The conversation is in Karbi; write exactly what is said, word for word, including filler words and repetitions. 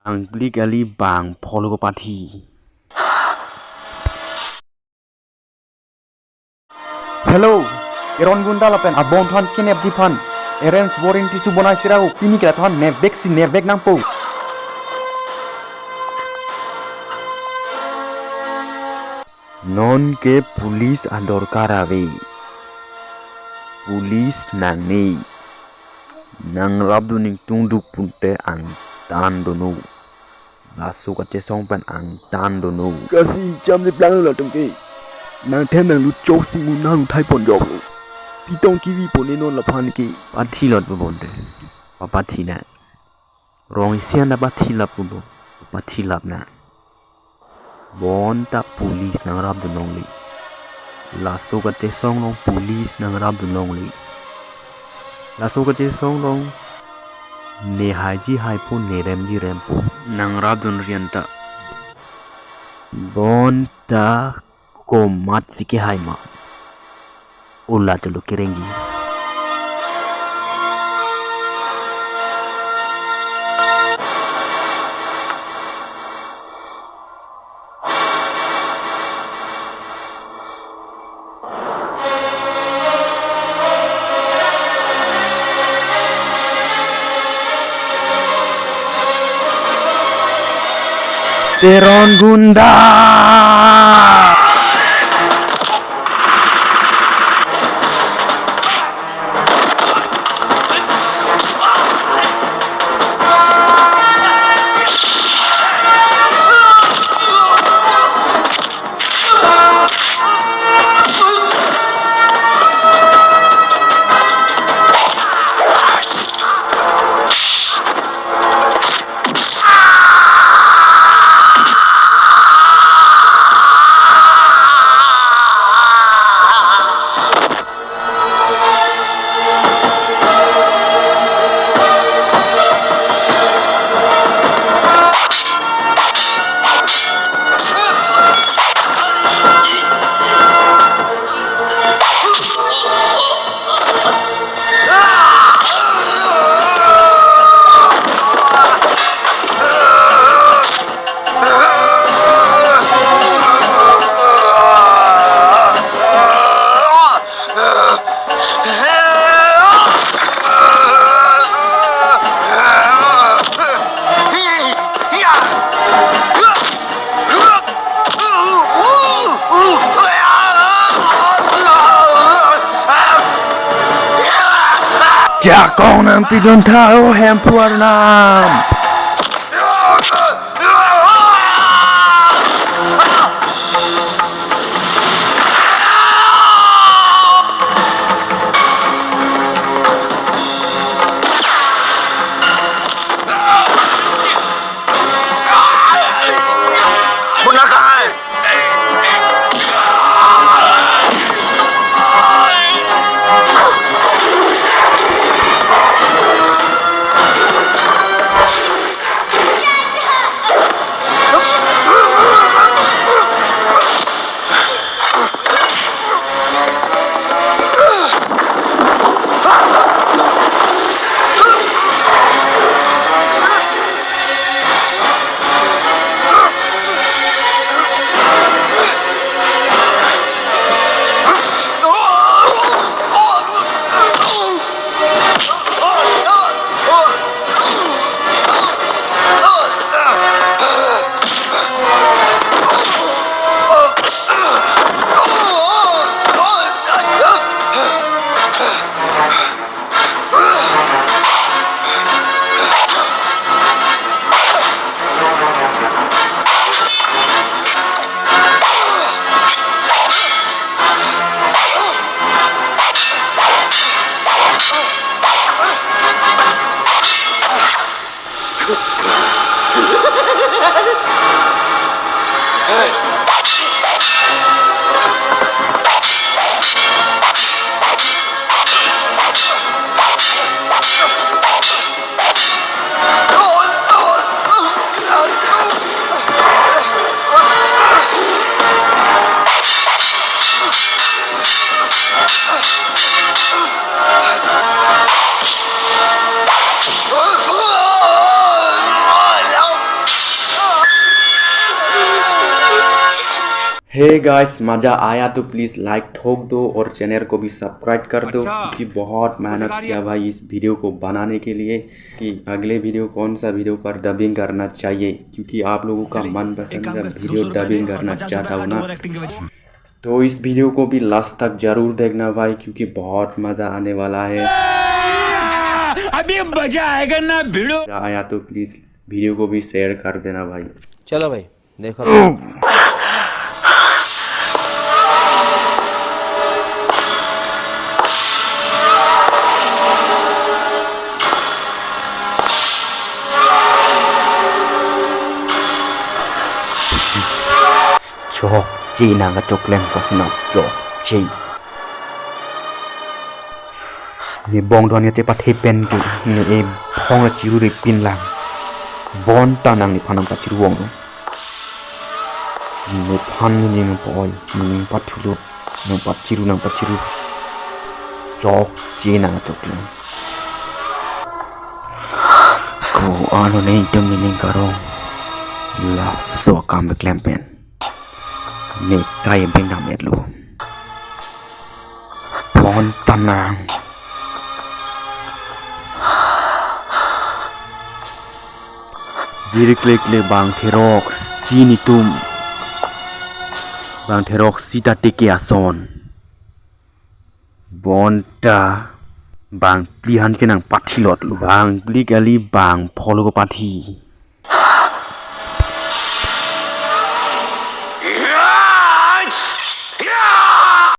Angkli kali bang pholo ko pathi. Hello, Teron Gunda lapen abon than kenep jiphan arrest warrant issue bonai sirau, pini kela than nepbek si nepbek nangpo. Non ke police adorkar ave. Police nangne. Nangrapdun ingtungduk pute angtan dono. Laso kachesong pen angtan dono. Kasi ingcham le plang lo tong ke. Nangthem nanglut chok si mu nang uthai pon jok lo. Pitong kivi pon ne non laphan ke. Pathi lot bo bonde. Papathi na. Rong isian na pathi lap bo. Pathi lap na. Bonta police nangrapdun longle. Laso kachesong along police nangrapdun longle. Laso kachesong along ne haiji haipo, ne remji rempo. Nangrapdun rianta. Bonta komat si kehai ma. Ula tulu kerengji. Teron Gunda. Jakong nangpidun tha, o Hemphu Arnam. Hey guys, मजा आया तो please like ठोक दो और चैनल को भी सब्सक्राइब कर दो, अच्छा, क्योंकि बहुत मेहनत किया भाई इस वीडियो को बनाने के लिए कि अगले वीडियो कौन सा वीडियो पर डबिंग करना चाहिए, क्योंकि आप लोगों का मनपसंद का वीडियो डबिंग करना चाहता हूँ ना। तो इस वीडियो को भी लास्ट तक जरूर देखना भाई, क्योंकि बहुत मजा आने वाला है। अभी मजा आएगा ना भिड़ो। मजा आया तो प्लीज वीडियो को भी शेयर कर देना भाई। चलो भाई, देखो। Chokche nang kachoklem ko sino, chokche. Ne bong don ya chepat hepen ke, ne e phong la chiru re pin lang. Bonta nang nephan nangpachiru wong. Nephan ne nangpo-oi, ne nangpathulut, nangpachiru, nangpachiru. Chokche nang kachoklem. Ko ano ne itum ne ning karong. Laso akam keklem pen ne kai beng dam etlo. Bonta nang. Diri klekle bang theroksi netum. Bang theroksi ta teke ason. Bonta bang phli aphan ke nangpathilotlo. Bang phli kali, bang pholo kepathi.